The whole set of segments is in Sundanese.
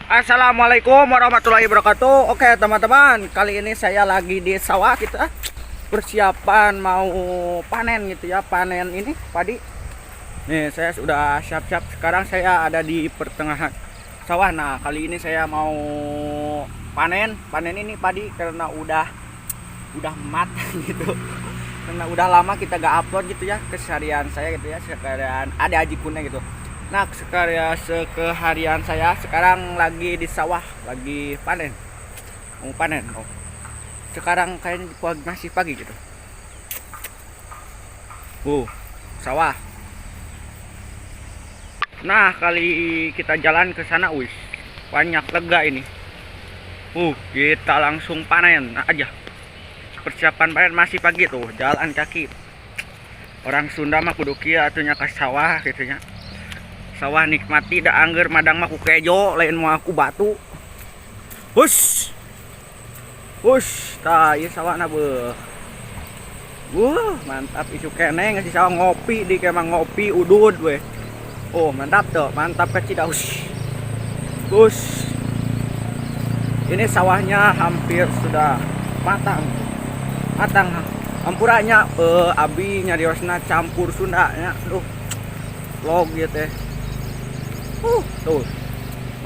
Assalamualaikum warahmatullahi wabarakatuh. Oke teman-teman, kali ini saya lagi di sawah, kita persiapan mau panen gitu ya. Panen ini padi. Nih, saya sudah siap-siap. Sekarang saya ada di pertengahan sawah. Nah, kali ini saya mau panen. Panen ini padi karena udah matang gitu. Karena udah lama kita gak upload gitu ya, keseharian saya gitu ya, keseharian ada Aji Kuna gitu. Nah, sekalian sekeharian saya sekarang lagi di sawah, lagi panen. Mau panen. Oh. Sekarang kayaknya masih pagi gitu. Sawah. Nah, kali kita jalan ke sana, wis. Banyak lega ini. Kita langsung panen aja. Persiapan panen masih pagi tuh, jalan kaki. Orang Sunda mah kudu kieu atuh nya, ka sawah gitu nya. Sawah nikmati da angger madang mah ku kejo, lain moal ku batu. Hus. Hus, tah ieu sawahna beuh. Mantap, isuk keneh ngasih sawah ngopi di kemah, ngopi udud weh. Oh, mantap tuh, mantap kecil. Hus. Hus. Ini sawahnya hampir sudah matang. Matang. Hampura nya, abi nyariosna campur Sunda nya. Duh. Vlog gitu teh. Tuh.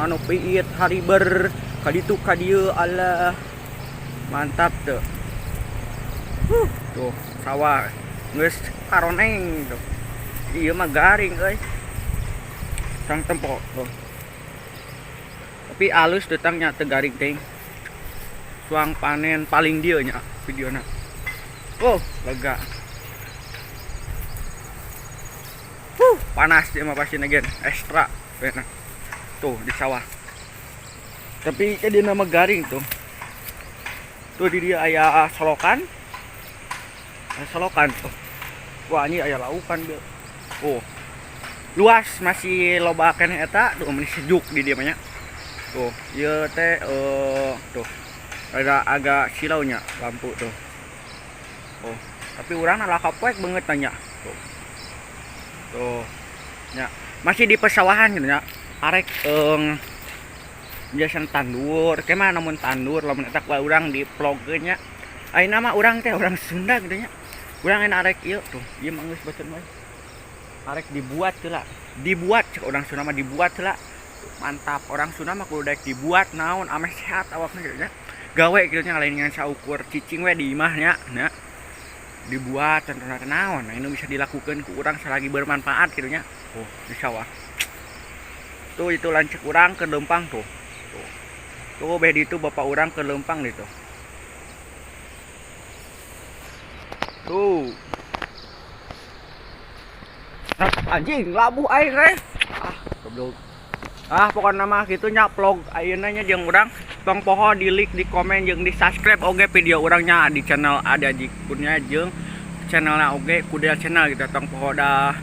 Manuk piit hariber kaditu kadieu, Allah. Mantap tuh. Tuh, sawah geus karoneng tuh. Ieu mah garing euy. Sang tempo tuh. Tapi alus detangnya, teu garing teh. Suang panen paling dieu nya videona. Oh, lega. Panas dia mah pasti negen ekstra. Enak. Tuh di sawah. Tapi dia nama garing tuh. Tuh di dia aya solokan. Aya solokan tuh. Wah, ini aya laukan dia. Oh. Luas, masih loba keneh eta tuh, meni sejuk di dia mah nya. Tuh, ieu teh tuh. Agak agak silaunya lampu tuh. Oh, tapi urang lah kapoek banget tanya. Tuh. Tuh. Ya, masih di pesawahan gitu ya. Arek biasa tandur, kayak mana namun tandur lamun eta ku urang di vlogkeun nya. Ayeuna mah urang teh orang Sunda gitu nya. Urang enak arek ieu tuh, ieu mah geus bacot wae. Arek dibuat heula. Dibuat, cek orang Sunda mah dibuat heula. Mantap, orang Sunda mah kudu daek dibuat naon ameh sehat awakna gitu nya. Gawe gitu nya, lain ngan saukur cicing we di imah nya, nya. Dibuat contohna naon, nah ini bisa dilakukan ku urang selagi bermanfaat gitu nya. Oh, di sawah. Tuh, itu lanceuk urang ke lempang tuh. Tuh. Tuh beh itu bapak urang ke lempang gitu. Tuh. Ah, anjing, labuh air eh. Ah, goblok. Ah, pokoknya mah gitu nya vlog ayeuna nya jeung urang. Tong poho di like, di komen jeung di subscribe oge video urangnya di channel ada Jikunnya jeung channelnya oge Kudel Channel gitu. Tong poho dah.